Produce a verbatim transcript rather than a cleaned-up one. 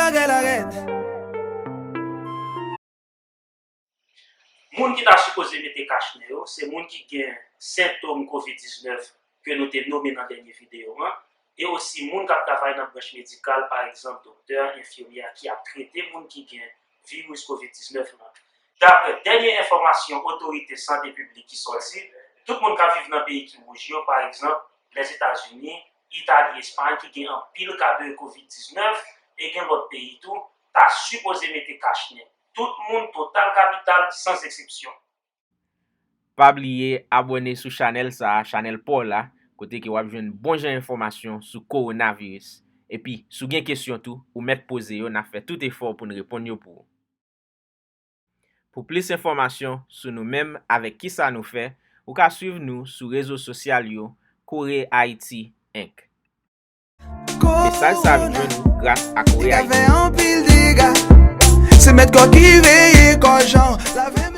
Bagay la rèd. Moun ki ta sipoze mete kachnen yo, se moun ki gen sentòm kovid diznèf ke nou te nonmen nan dènye videyo an, e osi moun k ap travay nan branch medikal, pa egzanp, doktè, enfimyè ki ap trete moun ki gen viris kovid diznèf lan. Daprè dènye enfòmasyon otorite sante piblik ki sòti, tout moun k ap viv nan peyi ki wouj yo, pa egzanp, Lèzetazini, Itali, Espay, ki gen anpil ka de kovid diznèf, e gen lòt peyi tou, ta sipoze mete kachnen. Tout moun, total kapital, san eksepsyon. Pa bliye abòne sou chanèl sa a, chanèl pa w la, kote ke w ap jwenn bon jan enfòmasyon sou kowonaviris. Epi, si w gen kesyon tou, ou mèt poze yo, n ap fè tout efò pou n reponn yo pou ou. Pou plis enfòmasyon sou nou menm avèk kisa nou fè, ou ka swiv nou sou rezo sosyal yo Kore Ayiti Enk. Mesaj sa a vin jwenn ou gras a Kore Ayiti. Se mèt kò ki veye kò jan lave men.